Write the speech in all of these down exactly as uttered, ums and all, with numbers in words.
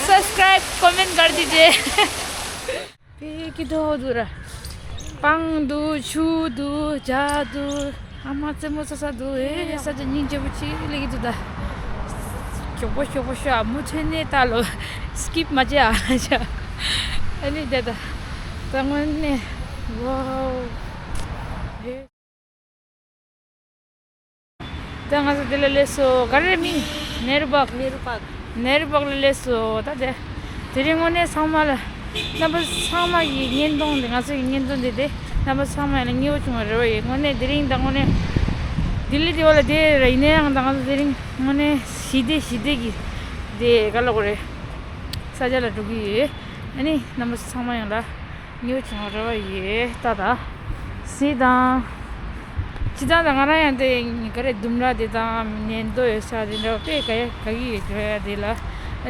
Subscribe, comment कर दीजिए। དཔེ་སྐྱིད་པོ་འདུག་ར། སྤང་འདུག་ཆུ་འདུག་རྒྱ་འདུག་ཨ་མ་རྩེད་མོ་རྩེ་ས་འདུག་ཨེ་ས་ཆ་སྙིང་རྗེ་པོ་ཅིག་སླེབས་ཀྱི་འདུག་ད། མགྱོགས་པོ་མགྱོགས་པོ་ཤོག་མུ་མཐུད་ནས་ལྟ་ལོ། Skip མ་བྱེད་ཨ། ཨ་ནི་དེ་ད། ད་དངོས་གནས། Wow། ད་ང་ཚོ་འདི་ལ་སླེབས་སོང་། ག་རེ་མིང་། ནེ་རུ་པག་ནེ་རུ་པག་ནེ་རུ་པག་ལ་སླེབས་སོང་། ད་དེ་དེ་རིང་དངོས་གནས་ཚང་མ་ལ། རྣམ་པ་ཚང་མ་གི་བརྙན་ཐུང་འདི། ང་ཚོ་གི་བརྙན་ཐུང་འདི་དེ་རྣམ་པ་ཚང་མ་ལ་མཉེས་པོ་བྱུང་བ་རེད་བ་ཡིན། དངོས་གནས་དེ་རིང་ད་དངོས་གནས་ལྡི་ལི་དེ་བ་ལ་དེ་ར་ཡིན་ན་ཡང་ད་ང་ཚོ་དེ་རིང་དངོས་གནས་ཞི་བདེ་ཞི་བདེ་གི་དེ་ག་ལ་གོ་རེད། ས་ཆ་ལ་འགྲོ་གི་ཡོད། ཨ་ནི་རྣམ་པ་ཚང་མ་ཡོང་ལ། ཉོ་ཆང་རེ་བ་ཡོད་ད་ད། སི་དང་། སྤྱི་བཏང་ད་ང་རང་ཡང་དེ་ག་རེ་ལྡུམ་ར་དེ་དང་ནས་མདོ་ཡོད་ས་དེ་འདྲ་དཔེ་ག་ཡ་ག་གི་ཡོད་འགྲོ་ཡ་དེ་ལ།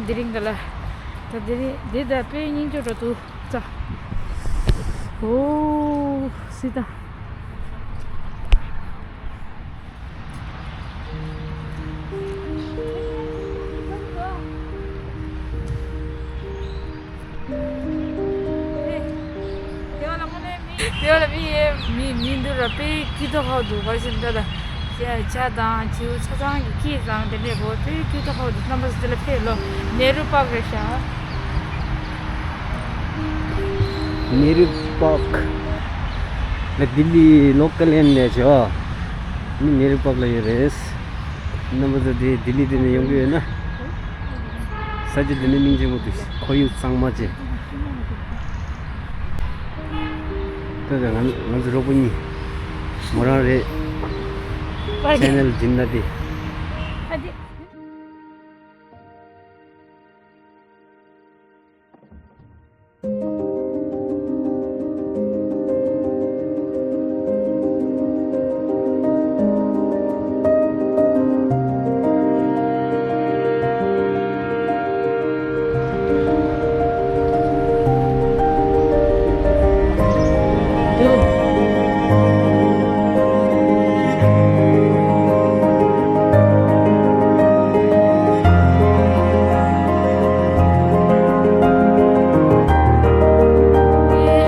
དེ་རིང་ག་ལ། ད་དེ་རིང་དེ་ད་དཔེ་སྙིང་རྗེ་འགྲོ་འདུག་ཙ། ཨོ། སི་ད། དེ་བ་ལ་མི་མི་མི་འདུག་ར། དཔེ་སྐྱིད་པོ་ཧ་འདུག་བར་ཞིག་འདྲ་ད། ཇ་དང་བྱིའུ་ཆ་ཚང་གི་སྐད་བཟང་དེ་འདྲས་གོ། དཔེ་སྐྱིད་པོ་ཧ་འདུག་རྣམ་པ་ཚོ་དེ་ལ་ཕེབས་ལོ། ནེ་རུ་པག་རེད་ཤག་ནེ་རུ་པག་ལ་ལྡི་ལི་ལོ་ཀལ་ཡིན་ནས་ཇོ། ནི་ནེ་རུ་པག་ལ་ཡོད་རེད། རྣམ་པ་ཚོ་དེ་ལྡི་ལི་དེ་ནས་ཡོང་གི་ཡོད་ན། ས་ཆ་དེ་ནས་སྙིང་རྗེ་མོ་འདུག་ཁོར་ཡུག་གཙང་མ་བྱས། ད་ད་ང་ང་ཚོ་རོགས་པ་གཉིས། མོ་རང་རེད། ཆེ་ནལ་སྦྱིན་ན་དེ།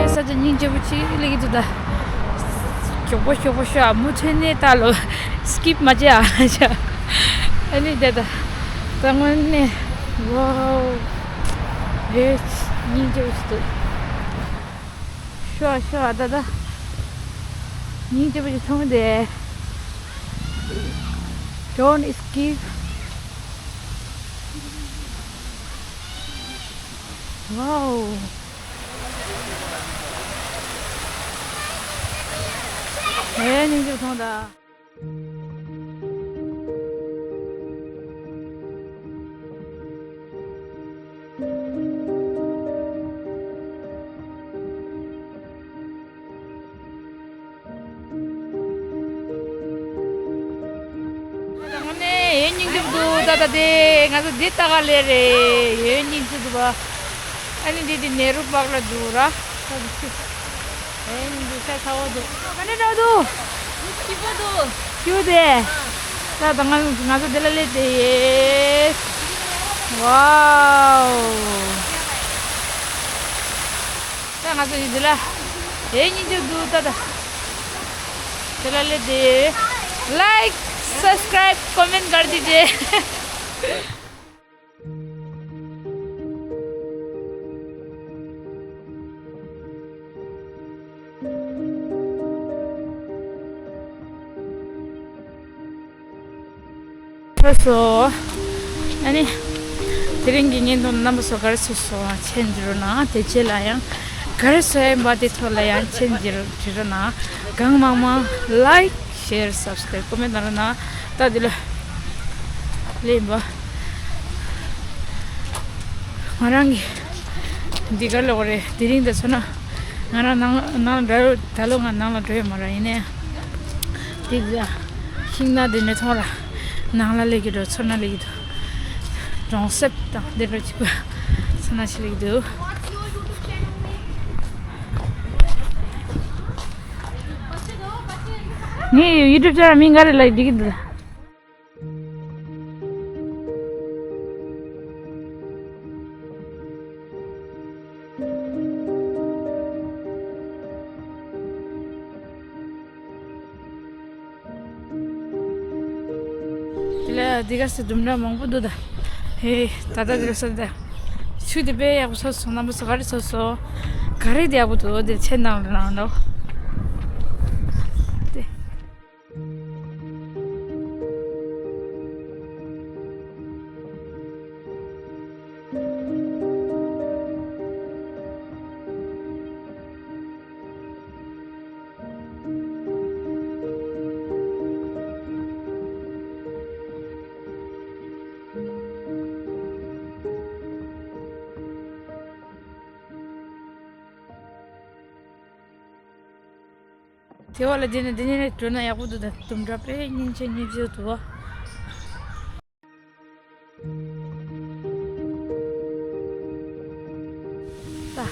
ས་ཆ་སྙིང་རྗེ་པོ་ཅིག་སླེབས་ཀྱི་འདུག་ད། མགྱོགས་པོ་མགྱོགས་པོ་ཤོག་མུ་མཐུད་ནས་ལྟ་ལོ། Skip མ་བྱེད་ཨ། ཨ་ནི་དེ་ད། ད་དངོས་གནས། Wow། རེད། སྙིང་རྗེ་པོ་ཞིག་འདུག་ཤོག་ཤོག་ད་ད། སྙིང་རྗེ་པོ་ཞིག་མཐོང་དེ། Don't skip། Wow། ཨེ་སྙིང་རྗེ་པོ་མཐོང་ད། དངོས་གནས་ཡོད་སྙིང་རྗེ་པོ་འདུག་ད་ད་དེ་ང་ཚོ་འདི་ལྟ་ག་ལེ་རེད། ཡོད་སྙིང་རྗེ་འདུག་པ། ཨ་ནི་འདི་དེ་ནེ་རུ་པག་ལ་འདུག་ར། ད་དེ་ཡོད་སྙིང་རྗེ་ཤ་ཚ་བོ་འདུག་ག་འདྲ་འདྲ་འདུག་སྐྱིད་པོ་འདུག་སྐྱིད་པོ་དེ། ད་ད་ང་ང་ཚོ་འདི་ལ་སླེབས་དེ་ཡེ། Wow། ད་ང་ཚོ་ཡིན་འདི་ལ། དེ་སྙིང་རྗེ་འདུག་ད་ད། དེ་ལ་སླེབས་དེ། Like, subscribe, comment कर दीजिए། ལགས་སོ། ཨ་ནི། དེ་རིང་གི་བརྙན་ཐུང་རྣམ་པ་ཚོ་ག་རེ་བྱུང་སོང་མཆན་བྲིས་རོགས་གནང་། དེ་རྗེས་ལ་ཡང་ག་རེ་བྱུང་ཡིན་པ་དེ་ཐོག་ལ་ཡང་མཆན་བྲིས་རོགས་གནང་། གང་མང་མང་like, share, subscribe, comment གནང་རོགས་གནང་། ད་དེ་ལ་ལེན་པ། ང་རང་གི་འདི་ག་ལོག་རེད། དེ་རིང་དེ་ཚོ་ན་ང་རང་ནང་ནང་འགྲོ་ད་ལོ་ང་ནང་ལ་འགྲོ་ཡོད་མ་ར། ཡིན་ནའི་དེ་ཤིང་ནགས་དེ་ནས་མཐོང་ར། ནང་ལ་སླེབས་ཀྱི་འགྲོ་ཚོར་སྣང་སླེབས་ཀྱི་འདུག་གྲོང་གསེབ་དང་དེ་འདྲ་གཅིག་པ་ཚོར་སྣང་ཞིག་སླེབས་ཀྱི་འདུག་ངའི་ཡུ་ཊུབ་ཅེ་ནལ་མིང་ག་རེ་ལབ་འགྲིག་གི་འདུག་འདི་ག་སེ་ལྡུམ་ར་མང་པོ་འདུག་ད། ཧེ། ད་ལྟ་འདིར་སོང་ད། ཆུ་དེ་དཔེ་ཡག་པོ་ཚོར་སོང་། རྣམ་པ་ཚོ་ག་རེ་ཚོར་སོང་། ག་རེ་དེ་ཡག་པོ་འདུག་དེ་ཚེ་ནང་ལ་ནང་ལོ། དེ། དེ་བ་ལ་དེ་ནས་དེ་ནས་འགྲོ་ན་ཡག་པོ་འདུག་ད། ལྡུམ་ར་དཔེ་སྙིང་རྗེ་སྙིང་རྗེ་འདུག་བ། ད།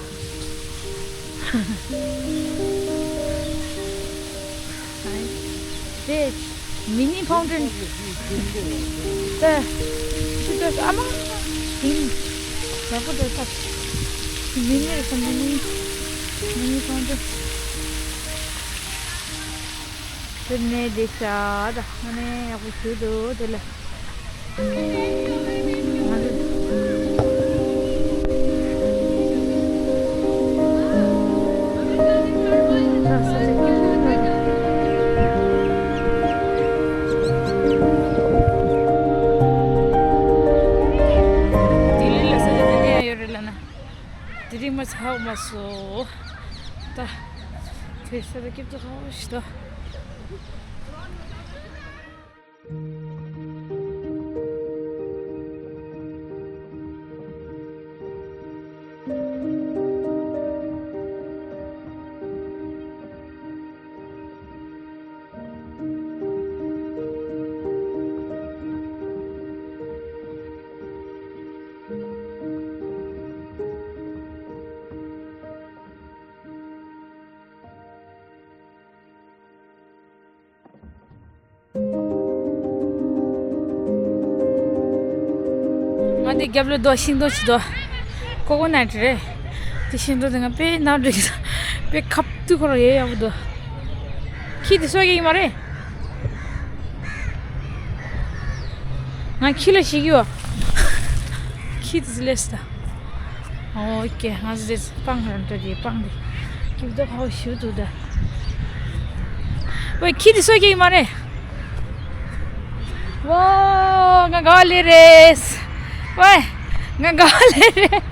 དེ་མི་ནི་ཕའུན་ཊེན། ད། ཆུ་ཚོད་ཨ་མ། ཡིན། ཡག་པོ་འདུག་ད། མི་ནི་རེད་ས། མི་ནི། མི་ནི་ཕའུན་ཊེན། དེ་ནས་དེ་ཤ་ད་ཨ་ནི་ཡག་པོ་ཞུ་འདུག་དེ་ལ། ང་ཚོ། ད་ས་ཆ་སྐྱིད་པོ་འདུག་ལྡི་ལི་ལ་ས་ཆ་དེ་འདྲ་ཡང་ཡོད་རེད་ལབ་ན། དེ་རིང་མ་ཚར་མ་སོང་། ད། དེ་ས་ཆ་སྐྱིད་པོ་ཧ་ཞིག་ད། ང་འདི་རྒྱབ་ལ་རྡོ་ཤིང་རྡོ་ཞིག་རྡོ། ཀོ་ཀོ་ནཊ་རེད། དེ་ཤིང་རྡོ་དེ་ང་དཔེ་ནག་འགྲོ་གི་དཔེ་ཁབ་ཏུ་ཁོ་ར་ཡེ་ཡག་པོ་འདུག་ཁྱི་དེ་གསོད་ཀྱི་ཡིན་མ་རེད། ང་ཁྱི་ལ་ཞིག་ཡོད། ཁྱི་དེ་ལས་ད། ཨོ་ཀེ། ང་ཚོ་དེ་སྤང་རང་འདྲ་དེ་སྤང་དེ། སྐྱིད་པོ་ཧ་ཞུ་འདུག་ད། ཝེ། ཁྱི་དེ་གསོད་ཀྱི་ཡིན་མ་རེད། ཝའོ། ང་དགའ་བ་ལེ་རེད། ཝེ། ང་དགའ་བ་ལེ་རེད།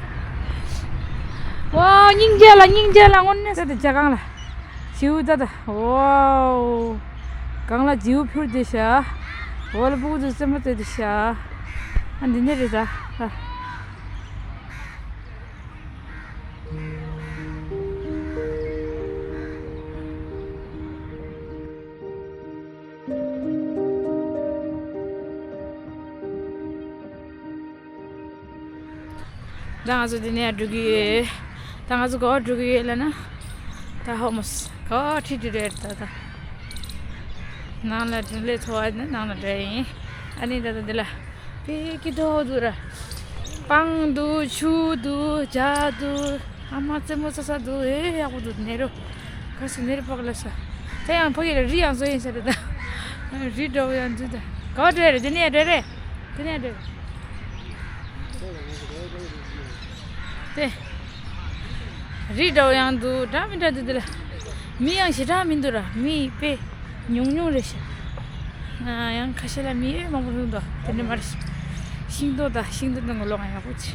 ཝའོ། སྙིང་རྗེ་ལ་སྙིང་རྗེ་ལ་དངོས་གནས་ཟེར་ཏེ་ཇ་གང་ལ། བྱིའུ་ད་ད། ཝའོ། གང་ལ་བྱིའུ་ཕུར་དེ་ཤ། འོ་ལ་སྤུ་གུ་ཚོ་རྩེད་མོ་རྩེ་དེ་ཤ། ཨ་འདི་ནས་རེད་ད། ད། ད་ང་ཚོ་འདི་ནས་འགྲོ་གི་ཡོད། ད་ང་ཚོ་ག་པར་འགྲོ་གི་ཡོད་ལབ་ན། ད་ཧོ་མོ་སི་ག་པར་ཁྲིད་དུ་རེད་ད་ད། ནང་ལ་འགྲིམ་ལས་ཚོ་བ་ནི་ནང་ལ་འགྲོ་ཡིན། ཨ་ནི་ད་ད་འདི་ལ། དཔེ་སྐྱིད་པོ་འདུག་ར། སྤང་འདུག་ཆུ་འདུག་ཇ་འདུག་ཨ་མ་རྩེད་མོ་རྩེ་ས་འདུག་ཨེ་ཡག་པོ་འདུག་ནེ་རོ། ག་སི་ནེ་རོ་པག་ལ་ས། ད་ཡང་ཕ་གི་ལ་རི་ཡང་བཟོ་ཡིན་ས་རེད་ད། རི་འདྲ་བོ་ཡང་འདུག་ད། ག་པར་འགྲོ་ཡ་རེད། འདི་ནས་འགྲོ་རེད། འདི་ནས་འགྲོ་རེད། དེ། རི་འདྲ་བོ་ཡང་འདུག་འདྲ་མི་འདྲ་འདུག་འདི་ལ། མི་ཡང་ཞེ་དྲག་མི་འདུག་ར། མི་དཔེ་ཉུང་ཉུང་རེད་ཤག་ཨ། ཡང་ཁ་ཤས་ལ་མི་ཨེ་མང་པོ་འདུག་འདུག་དེ་འདྲ་མ་རེད། ཤིང་ཏོག་དང་ཤིང་ཏོག་དང་གི་ལོག་ཡག་པོ་ཆེ།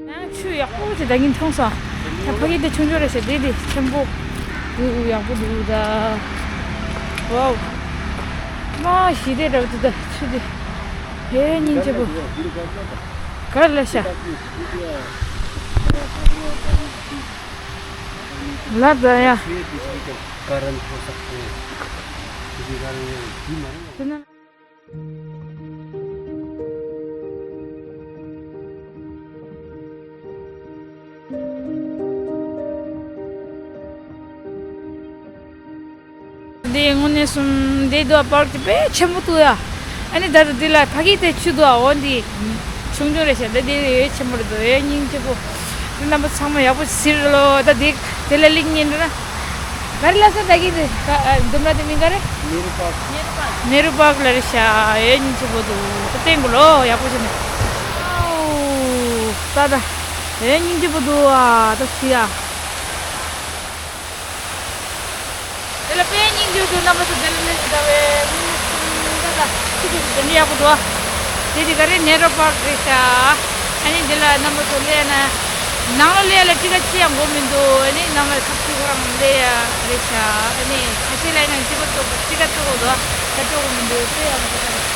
ཡང་ཆུ་ཡག་པོ་ཞིག་ད་གིན་མཐོང་སོང་། ད་ཕ་གི་དེ་ཆུང་ཆུང་རེད་ཤག་དེ་དེ་ཆེན་པོ། འདུག་ཡག་པོ་འདུག་ད། ཝའོ། མ་ཞི་བདེ་འདྲ་བོ་འདུག་ད་ཆུ་དེ། ཧེ་སྙིང་རྗེ་པོ། ག་རེ་ལབ་ཤག་ལབ་ད་ཡ། དེ་ན། འདི་དངོས་གནས་སུ་འདི་འདུག་པར་དེ་དཔེ་ཆེན་པོ་འདུག་ཡ། ཨ་ནི་ད་ལྟ་འདི་ལ་ཕ་གི་དེ་ཆུ་འདུག་ཨ། འོ་འདི་ཆུང་ཆུང་རེད་ཤག་འདི་འདི་ཡོད་ཆེན་པོ་རེད་འདུག་ཡོད་སྙིང་རྗེ་པོ། འདི་རྣམ་པ་ཚང་མ་ཡག་པོ་གཟིགས་རོགས། ད་འདི་དེ་ལ་ལིག་ཉན་ར། ག་རེ་ལབ་ས་ད་གི་འདི་ཨ་ལྡུམ་ར་དེ་མིང་ག་རེ། ནེ་རུ་པཱརྐ་ལ་རེད་ཤག་ཡོད་སྙིང་རྗེ་པོ་འདུག་ད་བསྟན་དགོས་ལོ་ཡག་པོ་བྱས་ནས། ཨའོ་ད་ད་ཡོད་སྙིང་རྗེ་པོ་འདུག་ཨ། ད་སི་ཡ། དེ་ལ་དཔེ་སྙིང་རྗེ་འདུག་རྣམ་པ་ཚོ། དེ་ལ་སླེབས་ཟིན་ད་བས་ཁྱི་ཁྱི་དེ་འདྲ་ཡག་པོ་འདུག་དེ་དེ་ག་རེ་ནེ་རོ་པཱརྐ་རེད་ཤག་ཨ་ནི་འདི་ལ་རྣམ་པ་ཚོ་སླེབས་ན་ནང་ལ་སླེབས་ལ་ཊི་ཀེ་ཊི་ཅི་ཡང་དགོས་མི་འདུག་ཨ་ནི་ནང་ལ་ཁ་ཕྱི་ཁོ་རང་སླེབས་ཡ་རེད་ཤག་ཨ་ནི་ཁ་ཤས་ལ་ཡིན་ན་ཊི་ཀེ་ཊི་ཊི་ཀེ་ཊི་ཐོག་འདུག་ཁ་ཕྱོགས་དགོས་མི་འདུག་དེ་ཡང་མ་ཐུབ་ས་རེད།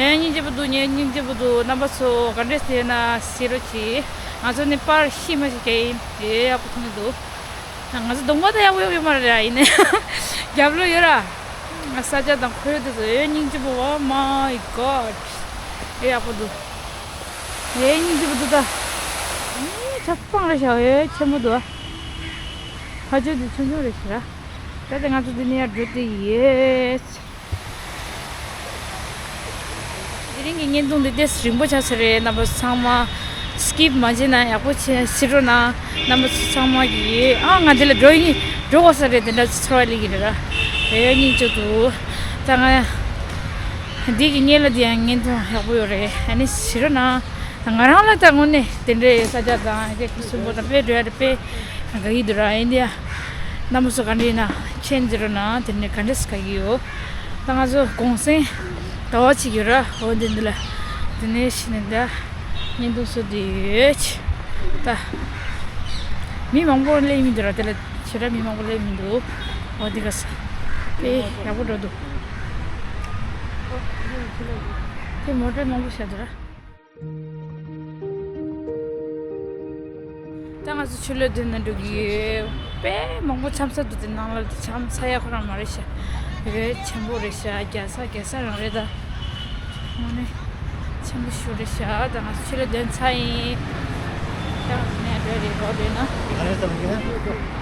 ཨེ་སྙིང་རྗེ་པོ་འདུག་ངའི་སྙིང་རྗེ་པོ་འདུག་རྣམ་པ་ཚོ་ག་འདྲས་བྱས་ན་གཟིགས་རོགས་གྱིས། ང་ཚོ་ནི་པར་ཤི་མ་ཤི་ག་ཡིན། ཨེ་ཡག་པོ་མཐོང་གི་འདུག་ང་ཚོ་གདོང་པ་ད་ཡག་པོ་ཡོད་ཡོད་མ་རེད་ཡ། ཡིན་ནའི་རྒྱབ་ལོགས་ཡོད་ར། ང་ས་ཆ་དང་ཁོར་ཡུག་དེ་ཚོ་ཨེ་སྙིང་རྗེ་པོ། Oh my God. ཨེ་ཡག་པོ་འདུག་ཨེ་སྙིང་རྗེ་པོ་འདུག་ད། ཨེ་ཆབ་སྤང་རེད་ཤག་ཨེ་ཆེན་པོ་འདུག་ཕ་ཆོས་དེ་ཆུང་ཆུང་རེད་ཤག་ད་ལྟ་ང་ཚོ་འདི་ནས་ཡར་འགྲོ་དེ་ཡོད། དེ་རིང་གི་བརྙན་ཐུང་འདི་ཏོག་ཙམ་རིང་པོ་ཆགས་ས་རེད། རྣམ་པ་ཚང་མ་སི་ཀིབ་མ་བྱེད་ན་ཡག་པོ་བྱེད་གཟིགས་རོགས་གནང་། རྣམ་པ་ཚོ་ཚང་མ་གིས་ཨ་ང་འདི་ལ་འགྲོ་ཡིན་འགྲོ་དགོས་ས་རེད། དེ་འདྲ་ཚོར་བ་སླེབས་ཀྱི་རེད་ར། ཨེ་སྙིང་རྗེ་འདུག་ད་ང་འདི་གི་སྔོན་ལ་འདི་ཡང་བརྙན་ཐུང་ཡག་པོ་ཡོད་རེད། ཨ་ནི་གཟིགས་རོགས་གནང་། ང་རང་ལ་ད་དངོས་གནས་དེ་འདྲའི་ས་ཆ་དང་ཡ་གི་གསོན་པོ་དང་དཔེ་འགྲོ་ཡ་དེ་དཔེ་དགའ་གི་འདུག་ར། ཡིན་དེ་ཡ་རྣམ་པ་ཚོ་ག་འདྲ་ཡིན་ན་མཆན་འདི་རུ་ན་དེ་འདྲའི་ག་འདྲ་སི་དགའ་གི་ཡོད། ད་ང་ཚོ་གུང་སེང་ཟླ་བ་གཅིག་ཡོད་ར། འོ་འདི་འདི་ལ་འདི་ནས་ཕྱིན་ནས་འདི་བརྙན་ཐུང་བཟོ་འདི་ཡོད། ད་མི་མང་པོ་སླེབས་མི་འདུག་ར། དེ་ལ་ཞེ་དྲག་མི་མང་པོ་སླེབས་མི་འདུག་འོ་འདི་ག་ས་དཔེ་ཡག་པོ་འགྲོ་འདུག་དེ་མོ་ཊ་མང་པོ་ཤར་འདུག་ར། ད་ང་ཚོ་ཆུ་ལོག་དེ་ན་འགྲོ་གི་ཡོད། དཔེ་མང་པོ་འཁྱམ་ས་འདུག་དེ་ནང་ལ་འཁྱམ་ས་ཡ་ཁོ་རང་མ་རེད་ཤག་ཡོད་ཆེན་པོ་རེད་ཤག་རྒྱག་ས་རྒྱག་ས་རང་རེད་ད། དངོས་གནས་ཆེན་པོ་ཞིག་རེད་ཤག་ད་ང་ཚོ་ཆུ་ལོག་དེ་ཚར་ཡིན། ད་ང་ཚོ་ནས་འགྲོ་རེད་རོགས་རེད་ན། ང་རེད་ད་ལ་འགྱུར།